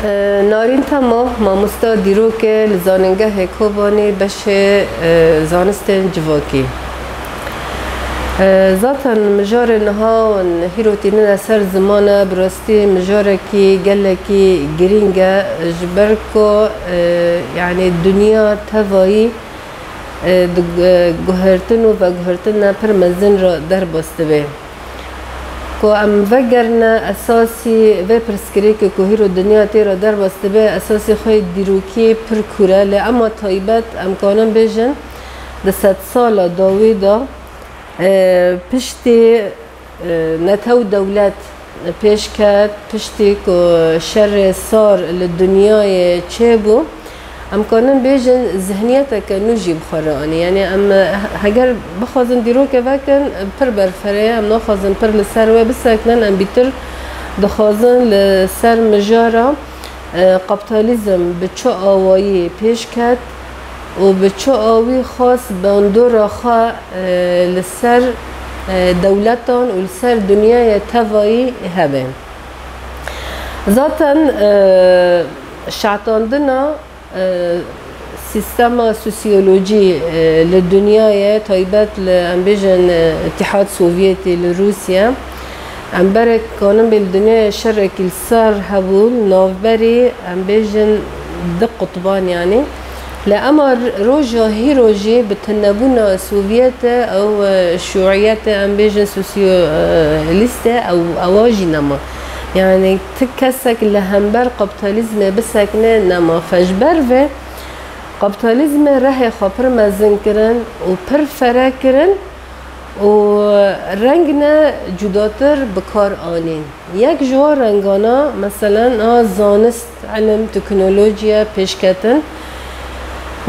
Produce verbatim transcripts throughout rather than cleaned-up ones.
Narîn Tema, mamosta dîrokê li Zanîngehê Kobanê beşê, e, zanistên civakî. E, zaten mijarê niha hîro tînine ser ziman e, bi rastî mijarekî gelekî girîng e, ji ber ku, e, yanî dinya tevayî, e, di, e, guhertin û veguhertina pir mezin re derbas dibe. Ku em vegerine esasî vê pirsgirêkê ku hîro dinya tê re derbas dibe, esasî xwe yê dîrokî pir kûr e, lê ema taybet em kanin bêjin di sedsala dawî de, e, piştî, e, netew dewlet pêş ket, piştî ku şerê sar li dinyayê çêbû, em kanin bêjin zihniyeteke nû jî bi xwe re anî. Yanî em, e, heger bixwazin dîrokê vekin, pir berfireh e, em naxwazin pir li ser wê bisekinin, em bîtir dixwazin li ser mijara, e, kapitalizm bi çi awayî pêş ket û bi çi awî xwest bandora xwe, e, li ser, e, dewletan û li ser dinyayê tevayî hebe. Zaten, e, şatandina, e, sîstema sosyolojî, e, li dinyayê, taybet li, em bêjin, e, Îtîhad Sovyetî, li Rûsya, em berek kanin bê li dinyayê şerekî li sar hebû, li navberî, em bêjin, di qutban, yanî. Lê ema r-, roja hîro jî bi tunebûna Sovyetê ew, e, şûiyetê, em bêjin, sosyolîstê, ew, ewa jî nema. Yanî ti kesek li hember kapitalizmê bisekine nema. Fe ji ber vê kapitalizmê rehê xwe pir mezin kirin û pir fere kirin û rengine cudatir bi kar anîn. Yek ji wan rengana, meselen, a zanist, ilim, teknolojiye, pêşketin.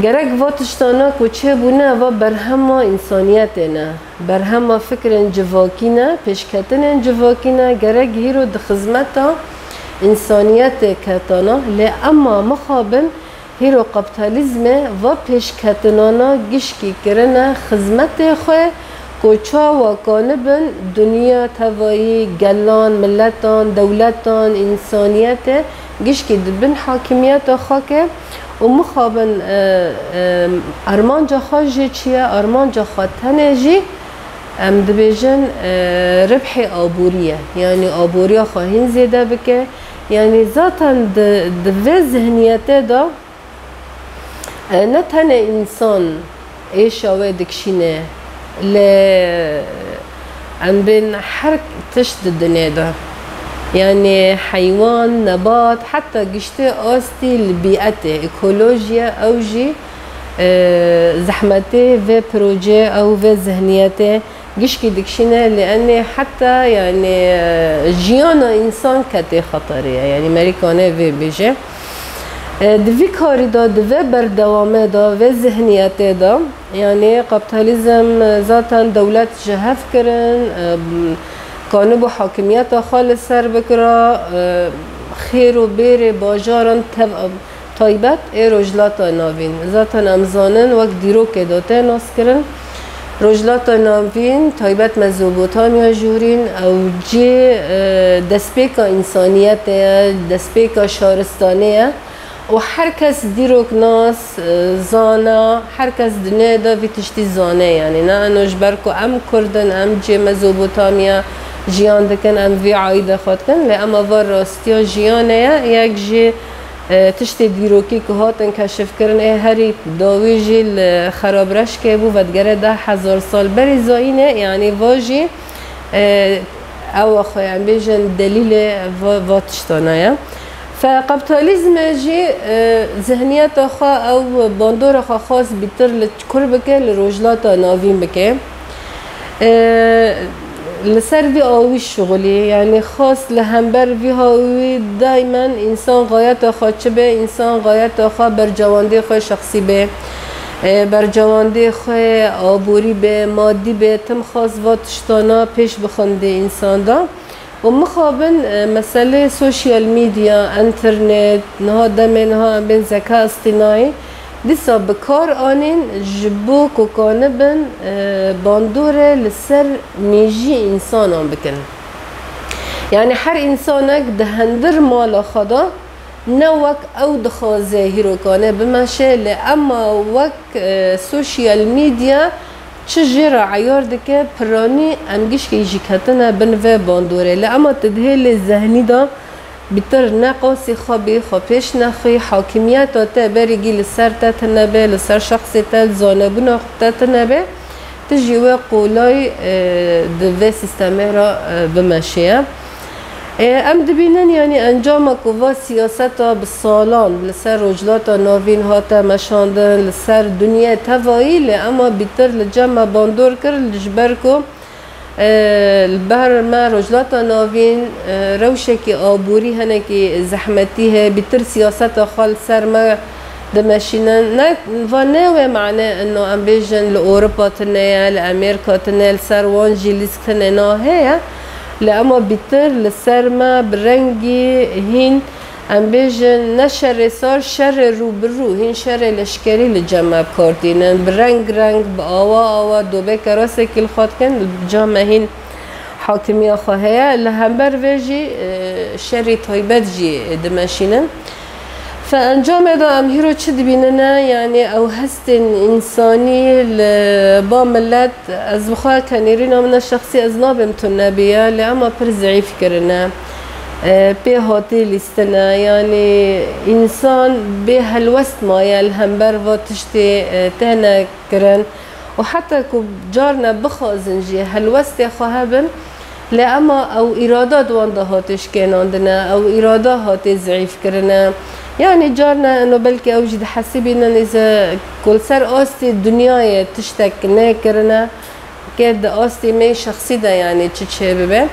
Gerek va tiştana ku çêbûne, va berhema însaniyetê ne. Berhema fikrên civakî ne, pêşketinên civakî ne. Gerek hîro di xizmeta însaniyetê ketana. Lê ema mixabin hîro kapitalizmê va pêşketinana gişkî kirine xizmetê xwe ku çawa kanibin dinya tevayî, gelan, miletan, dewletan, însaniyetê gişkî di bin hakimiyeta xwe ke û mixabin, e, e, armanca xwe jî çi ye? Armanca xwe tenê jî, em dibêjin, e, ribhê aborî ye. Yanî aboriya xwe hîn zêde bike. Yanî zaten di, di vê zihniyetê de, e, ne tenê însan êşa wê dikişîne, lê em bên her tişt di dinê de. Yanî heywan, nebat, heta giştê astî li bîetê, ekolojiye, ew jî, e, zehmetê vê proje, ew vê zihniyetê gişkî dikişîne, lê enê heta, yanî, e, jiyana însan ketê xeterê ye. Yanî merî kane vê bêje. E, di vî karî de, di vê berdewamê de, vê zihniyetê de, yanî kapitalizm, e, zaten dewlet ji hev kirin, e, kanibû hakimiyeta xwe li ser bikira, e, xêr û bêrê bajaran tev-, taybet ê Rojhilata Navîn. Zaten em zanin wek dîrokê de tê naskirin. Rojhilata Navîn, taybet Mezopotamya jûrîn, ew cî, e, destpêka însaniyetê ye, destpêka şaristanê ye. Û her kes dîroknas, e, zana, her kes dinê de vî tiştî zane. Yanî ne eno ji ber ku em Kurd in, em cê Mezopotamya jiyan dikin, em vî aîdê xwe dikin, lê ema va rastiya jiyanê ye, yek jî, e, tiştê dîrokî ku hatin keşifkirin ê herî dawî jî li Xerabreşkê bû, vedigere deh hezar sal berî zayînê, yanî va jî, e, ewa xwe, em bêjin delîlê va, va tiştana ye. Fe kapitalizmê jî, e, zihniyeta xwe ew bandora xwe xwest bîtir li kur bike, li Rojhilata Navîn bike. E, li ser vî awî şixulî, yanî xwest li hember vî hawî daymen însan xayeta xwe çi be, însan xayeta xwe bercewandê xwe şexsî be, e, bercewandê xwe aborî be, madî be, tim xwest va tiştana pêş bixin di însan de. Û mixabin, e, meselê sosyal medya, înternet, niha demê niha em bên zeka îstînayî, dîsa bi kar anîn ji bo ku kanibin, e, bandorê li ser mêjî însanan bikin. Yanî her însanek di hundir mala xwe de Ne wek ew dixwaze hîrokane bimeşe, lê ema wek, e, sosyal medya çi jê re eyar dike, piranî em gişkî jî ketine bin vê bandorê. Lê ema tu di hêlê zehnî de bîtir ne qasî xwe bî, xwe pêş nexwî, hakimiyeta te berî gî li ser te tune be, li ser şexsê te, li zanebûna te tune be, tu jî wê qolay, e, di vê sîstemê re, e, bimeşiye. E, em dibînin, yanî encama ku va siyaseta bi salan li ser Rojhilata Navîn hate meşandin, li ser dinyê tevayî, lê ema bîtir li cem me bandor kir, ji ber ku, e, li ber me Rojhilata Navîn, e, rewşekî aborî hinekî zehmetî heye, bîtir siyaseta xwe li ser me dimeşînin. Ne, va ne wê mane ino em bêjin li Ewropa tune ye, li Amerîka tune, li ser wan jî lîsk tune na heye. Lê ema bîtir li ser me bi rengî hîn, em bêjin, ne şerê sar, şerê rû bi rû, hîn şerê leşkerî li cem me bi kar tînin. Bi reng reng, bi awa awa, dobe kerasekî li xwe dikin, li cem me hîn hakimiya xwe heye. Li hember vê jî, e, şerî taybet jî dimeşînin. Fe encamê de em hîro çi dibînine? Yanî ew hestên însanî li ba milet, ez bi xwe ke nêrîna min e şexsî, ez nabêm tune bîye, lê ema pir zeîf kirine. E, pê hatî lîstine. Yanî însan bê helwest maye li hember va tiştê, e, têne kirin. Û heta ku carna bixwazin jî helwestê xwe hebin, lê ema ew îrada di wan de hate şikênandine, ew îrada hate zeîfkirine. Yanî carna eno belkî ew jî dihesibînin, îze ku li ser astê dinyayê tiştek nekirine, ke di astê me şexsî de, yanî çi çêbibe.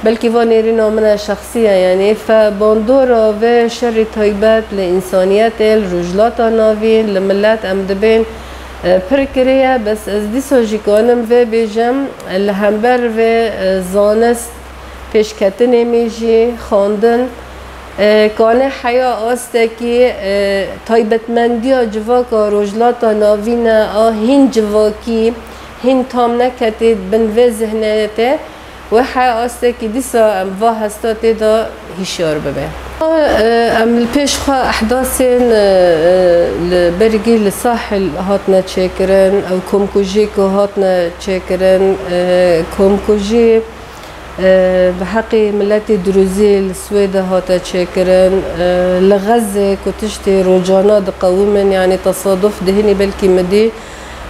Belkî va nêrîna min e şexsî ye, yanî fe bandora vê şerî taybet li însaniyetê, li Rojhilata Navîn, li milet em dibên, e, pir kiriye. Bes ez dîsa jî kanim vê bêjim, li hember vê, e, zanist, pêşketinê me jî, xwendin, e, kane heya astekî, e, taybetmendiya civaka Rojhilata Navîn e, a hîn civakî, hîn tam neketê bin vê zihniyetê, wê heya astekî dîsa em va hesta tê de hişyar bibe. E, em li pêş xwe ehdasên, e, e, li bergî li Sahil hatine çêkirin, ew komkujî ku hatine çêkirin, e, komkujî, e, bi heqî miletê Duruzî li Swêdê hate çêkirin, e, li Xezê ku tiştê rojana diqewimin, yanî tesaduf dihînî belkî midî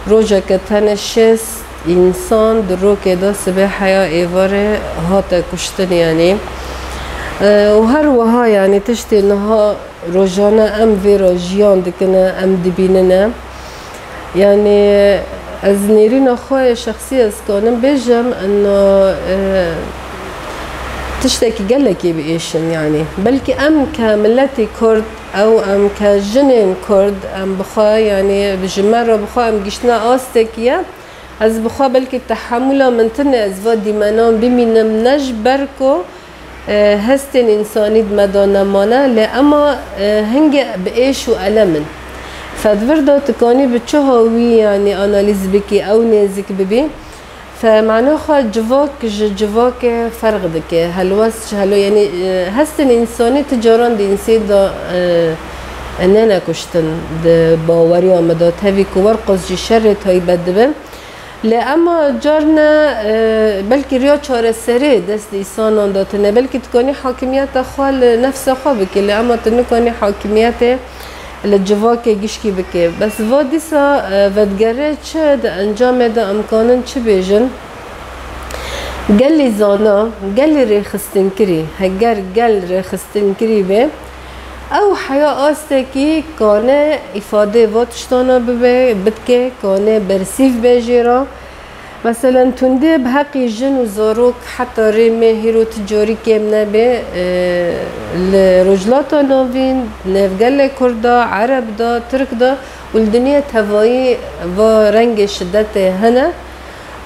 rojeke tenê şêst însan di rokê de sibê heya êvarê hate kuştin, yanî. E, û her wiha, yanî tiştê niha rojane em vê re jiyan dikine, em dibînine. Yanî ez nêrîna xwe yê şexsî ez kanim bêjim, ino, e, tiştekî gelekî bi êş in, yanî. Belkî em ke miletî Kurd, ew em ke jinên Kurd, em bi xwe, yanî ji me re bi xwe em giştine astekî ye. Ez bi xwe belkî tehemûla min tune, ez va dîmenan bimînim, ne ji ber ku, e, hestên însanî di me de nemane, lê ema, e, hingê bi êş û elem in. Fe di vir de tu kanî bi çi hawî, yanî analîz bikî, ew nêzik bibî. Fe mano xwe civak ji civakê ferq dike. Helwest ji helo, yanî, e, hestên însanî ti caran di însê de, e, e, nene kuştin di baweriya me de. Tevî ku werqos jî şerê taybet dibin. Lê ema carna, e, belkî riya çareserê dest di îsanan de tune. Belkî tu kanî hakimiyeta xwe li nefsa xwe bikî, lê ema tu nikanî hakimiyetê li civakê gişkî bikê. Bes va dîsa, e, vedigere çi di encamê de em kanin çi bêjin? Gelî zana, gelî rêxistinkirî, heger gel rêxistinkirî be, ew heya astekî kane îfadê va tiştana bibe, bidke, kane bersîv be jê re. Meselen, tundê bi heqî jin û zarok heta rê me hîro ti carî kêm nebe, e, li Rojhilata Navîn, nêvgelê Kurda, Ereb de, Tirk de û li dinyê tevayî va rengê şidetê hene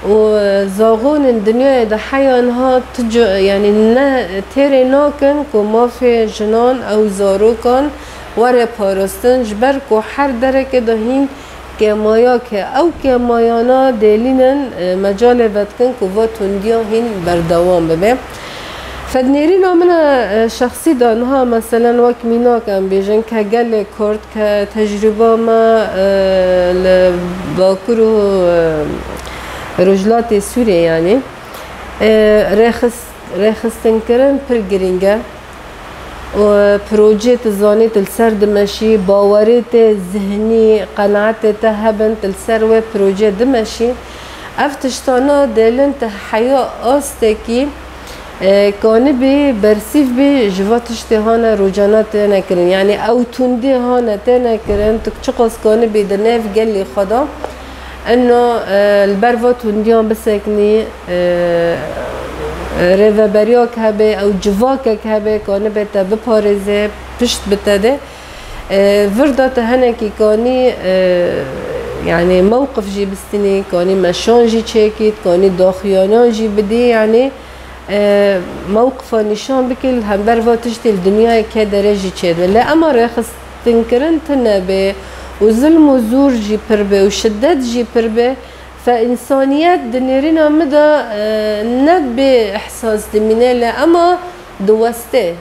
û zagonên dinyayê de heya niha ti ca-, yanî ne têrê nakin ku mafê jinan ew zarokan were parastin, ji ber ku her dereke de hîn kêmayake. Ew kêmayana dêlînin, e, mecalê vedikin ku va tundiya hîn berdewam bibe. Fednêrîna min e, e, şexsî de niha, meselen, wek mînak em bêjin, ke gelê Kurd, ke tecrûba me, e, li Bakur û, e, Rojhilatê Sûriyê, yanî, e, rêxis-, rêxistinkirin pir girîng e. Û projê tu zanî tu li ser dimeşî, bawerê te zihnî, qenaetê te hebin, tu li ser wê projê dimeşî. Ev tiştana dêlin tu heya astekî, e, kanibî bersîv bî ji va tiştê hane rojane têne kirin. Yanî ew tundî hane têne kirin, tu çiqas kanibî di nêv gelê xwe de. Eno, e, li ber va tundiyan biseknî, e, rêveberiyak hebe, ew civakek hebe, kanibê te biparêze, pişt bi te de. E, vir de te henekî kanî, e, yanî mewqif jî bistînî, kanî meşan jî çêkît, kanî daxuyanîyan jî bidî, yanî, e, mewqifa nîşan bikî li hember va tiştê li dinyayê kê derê jî çêdibe. Lê ema rêxistinkirin tune bê û zilm û zûr jî pir bê û şiddet jî pir bê, fe însaniyet di nêrîna min de, e, ne bê ihsas dimîne, lê ema diweste.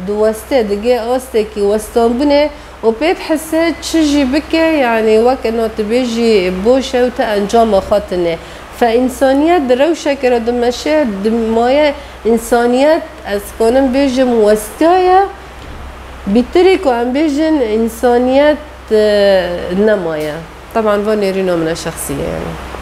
Diweste, digê astekî westanbûnê û pê dihese çi jî bike, yanî wek ina tu bêjî boş e û tu encama xwe tune. Fe însaniyet di rewşeke re dimeşe, di maye însaniyet, ez kanim bêjim, westiyaye, bîtirî ku em bêjin însaniyet, e, nemaye. Teban va nêrîna min e şexsî ye, yanî.